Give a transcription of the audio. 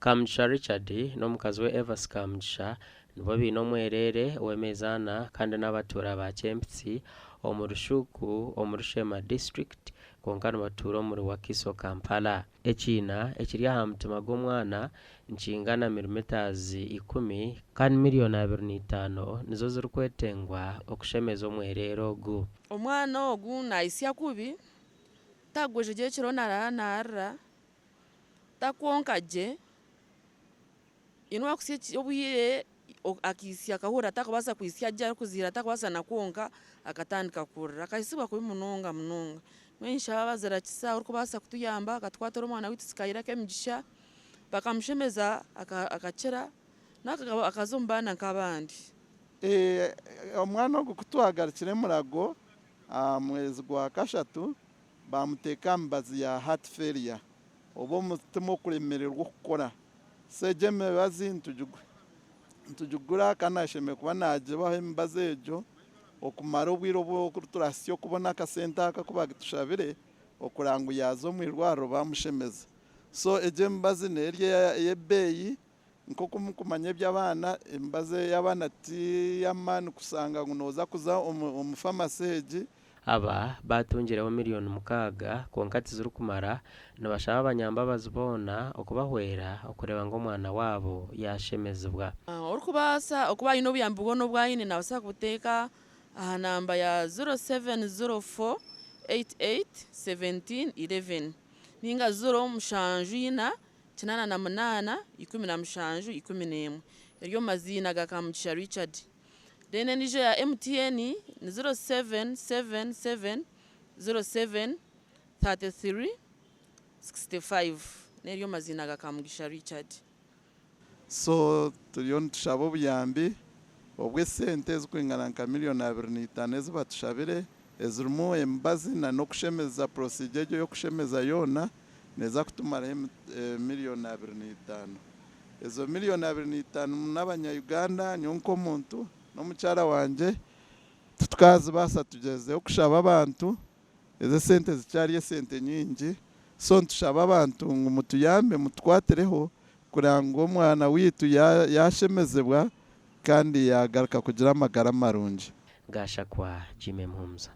Kamugisha Richard n'omukazi we Evas Kamugisha nibo baine omwereere ow'emeezi ana kandi n'abatuura ba Kyempitsi omu Rushuku omuri Sheema District kwonka nibatuura omuri Wakiso Kampala. Ekiina ekiri aha mutima gw'omwana nikingana milimitaazi ikumi kandi 25,000,000 nizo zirikwetengwa okushemeza omwereere ogu. Omwana ogu naayitsya kubi, tagwejegyera ekiro naraara naarira, takwonka gye, haine obu arikuhitsya obwire akaitsya akahurira atarikubaasa kwitsya gye arikuziira atarikubaasa na kwonka akatandika kurira akahitsibwa kubi munonga munonga. Mbwenu nshaba abazirakisa orikubaasa kutuyamba akatukwatira omwana waitu Skyler Kemigisha bakamushemeza akakira nawe akaza omu baana nk'abandi. Omwana ogu ku twagarukire Murago aha mwezi gwa kashatu baamuteeka aha mibazi ya heart failure oba omutima okuremererwa okukora. So egyo emibazi nitugigura kandi ashemereire kuba naagibaho emibazi egyo okumara obwire obu turahitsye okubona akasente ako aku batushabire okureba ngu yaaza omu irwariro baamushemeza. So egyo emibazi neyo eri ey'ebeeyi nk'oku murikumanya eby'abaana, emibazi ey'abaana ti y'amaani kushanga ngu nooza kuza omu famasi egi. Aba baatungireho 6,000,000 kwonka tizirikumara, nibashaba abanyambabazi boona okubahwera okureeba ngu omwana waabo yaashemezibwa. Orikubaasa okuba aine obuyambi bwona obu aine naabaasa kubuteeka aha namba ya 0704 88 17 11 ninga 074 88 17 11 eri omu maziina ga Kamugisha Richard. Then endiijo ya MTN ni 0777 07 33 65 n'eri omu maziina ga Kamugisha Richard. So turiyo nitushaba obuyambi obw'esente ezirikwingana nka 25,000,000 ezi batushabire ezirimu emibazi na n'okushemeza procedure egyo ey'okushemeza yoona neeza kutumaraho 25,000,000. Ezo 25,000,000 n'abanya Uganda nyowe nk'omuntu n'omukyara wangye titukazibaasa tugyezeho kushaba abantu ezo esente zikyari esente nyingi so nitushaba abantu ngu mutuyambe mutukwatireho kureba ngu omwana waitu yashemezibwa kandi yagaruka kugira amagara marungi. Gashakwa Jimmy Muhumuza.